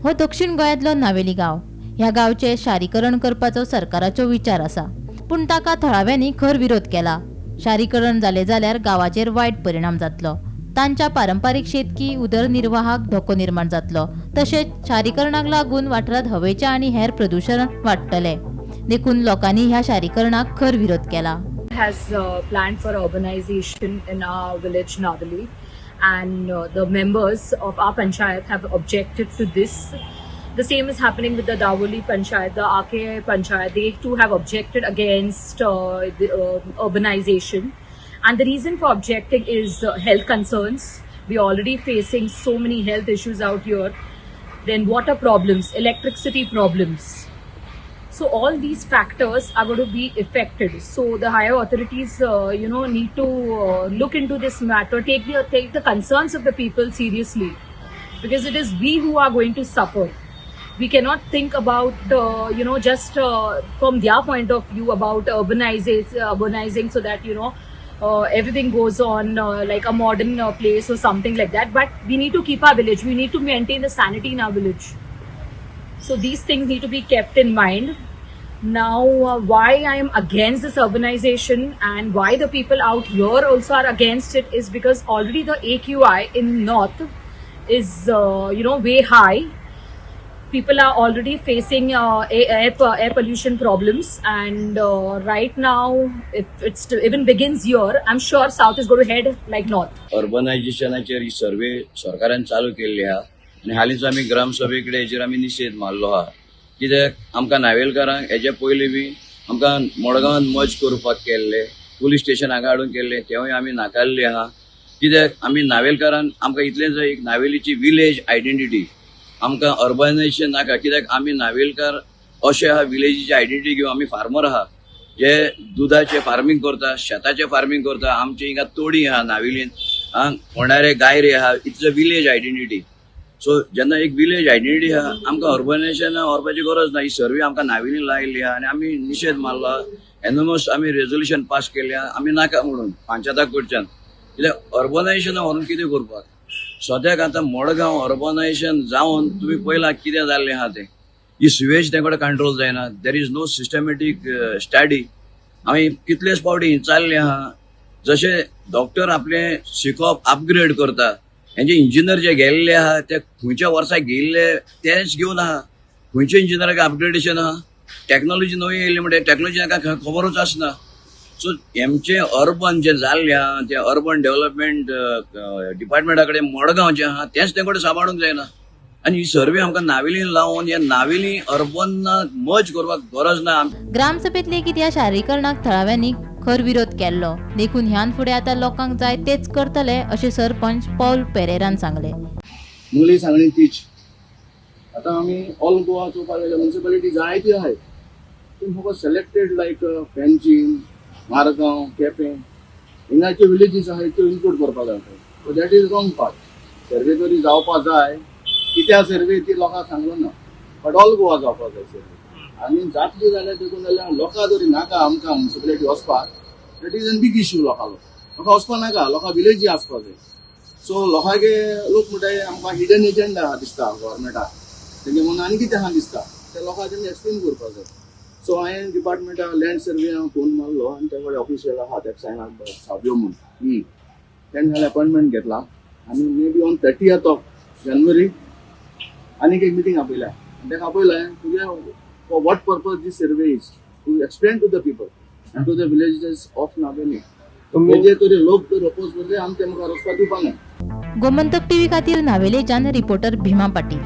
हो दक्षिण गोंयांतलो नावेली गांव. ह्या गांवचें शारीकरण करपाचो सरकाराचो विचार आसा, पूण ताका थळाव्यांनी खर विरोध केला. शारीकरण जालें जाल्यार गांवाचेर वायट परिणाम जातलो, तांच्या पारंपारीक शेतकी उदरनिर्वाहाक धोको निर्माण जातलो. तशेंच शारीकरणाक लागून वाठारांत हवेचें आनी हेर प्रदुशण वाडटलें. देखून लोकांनी ह्या शारीकरणाक खर विरोध केला. Has planned for urbanization in our village Navelim, and the members of our panchayat have objected to this. The same is happening with the Davoli panchayat, the RK panchayat. They too have objected against the urbanization, and the reason for objecting is health concerns. We are already facing so many health issues out here. Then water problems, electricity problems. So all these factors are going to be affected. So the higher authorities need to look into this matter, take the concerns of the people seriously, because it is we who are going to suffer. We cannot think about just from their point of view about urbanizing so that everything goes on like a modern place or something like that. But we need to keep our village. We need to maintain the sanity in our village. So these things need to be kept in mind. Now, why I am against this urbanization and why the people out here also are against it is because already the AQI in north is way high. People are already facing air pollution problems, and right now, if it's even begins here, I'm sure south is going to head like north. अर्बनायझेशनाचेर ही survey सरकारान चालू केल्ली आहा आनी हालींच आमी ग्रामसभे कडेन हेजेर आमी निशेध मारलो आहा. कित्याक आमकां नावेलकारांक हेजे पयलीं बी आमकां मडगांवान मर्ज करपाक केल्ले, पुलीस स्टेशन हांगा हाडून केल्ले, तेवूय आमी नाकारले आहा. कित्याक आमी नावेलकारान आमकां इतलें जाय, एक नावेलीची विलेज आयडेंटिटी. आमकां अर्बनायझेशन नाका, कित्याक आमी नावेलकार अशे आहा, विलेजीची आयडेंटिटी घेवन आमी फार्मर आहा, जे दुदाचें फार्मींग करता, शेताचें फार्मींग करता. आमचे हिंगा तोडी आहा नावेलीन, फोंडारे गायरे आहा. It's a village identity. So जेन्ना एक विलेज आयडेंटिटी आहा, आमकां अर्बनायझेशन व्हरपाची गरज ना. ही सर्वे आमकां नावेलीन लायिल्ली आहा आनी आमी निशेध मारला. युनॅनिमस आमी रेजोल्युशन पास केल्लें आहा, आमी नाका म्हणून पंचायता कडच्यान. कित्याक अर्बनायझेशन व्हरून कितें करपाक? सद्याक आतां मडगांव अर्बनायझेशन जावन तुमी पळयलां कितें जाल्लें आहा तें. ही सिवेज तें कडेन कंट्रोल जायना. There is no systematic study. आमी कितलेच फावटी विचारलें आहा, जशे डॉक्टर आपले शिकोवप अपग्रेड करता, हेंचे इंजिनियर जे गेल्ले आहा ते खंयच्या वर्सा गेल्ले तेच घेवन आहा. खंयच्या इंजिनियराक अपग्रेडेशन आहा? टॅक्नोलॉजी नवी येयली म्हणटे टॅक्नोलॉजी तांकां खबरूच आसना. सो हेमचें अर्बन जें जाल्लें आहा, तें अर्बन डेव्हलपमेंट डिपार्टमेंटा कडेन मडगांव जें आहा तेंच तें कडेन सांबाळूंक जायना. आनी ही सर्वे आमकां नावेलीन लावन ह्या नावेली अर्बन मर्ज करपाक गरज ना. ग्रामसभेत लेगीत ह्या शारीकरणाक थळाव्यांनी खर विरोध केल्लो. देखून ह्यान फुडें आतां लोकांक जाय तेच करतले अशें सरपंच पॉल पेरेरान सांगलें. मुली सांगणी तीच. आतां आमी ऑल गोवा चोवपाक गेल्यार म्युनिसिपालिटी जायती आहाय. पूण फकत सिलेक्टेड लायक पेंजीम, मारगांव, केपें हिंगाच्यो विलेजीस आहाय त्यो इन्क्लूड करपाक जाय. So that is wrong path. Survey तरी जावपा जाय. कित्या सर्वे ती लोकांक सांगलो ना, बट ऑल गोवा जावपा जाय सर्वे. आनी जातली जाल्यार देखून जाल्यार लोकां जरी नाका आमकां म्युनिसिपालिटी वचपाक, that is an big issue. लोकांलो लोकां वचपा नाका, लोकां विलेजी आसपा जाय. सो लोकांके लोक म्हणटाय आमकां हिडन एजंडा आहा दिसता गव्हर्मेंटाक तेंगे म्हणून आनी कितें आहा दिसता, ते लोकांक तेणी एक्सप्लेन करपाक जाय. सो हांवें डिपार्टमेंटा लँड सर्वे हांव फोन मारलो आनी ते कडेन ऑफिशियल आहा तेका सायनाक सावयो म्हूण, तेणें जाल्यार अपॉयंटमेंट घेतला आनी maybe on 30th of January आनीक एक मिटींग आपयल्या आनी ताका आपयलें तुगे for what purpose this survey is, to explain to the people and to the villages of Navelim. हेजे तरी लोक जर अपोज करले, आमी ते मुखार वचपाक दिवपाक ना. गोमंतक टीव्ही खातीर नावेलेच्यान रिपोर्टर भीमा पाटील.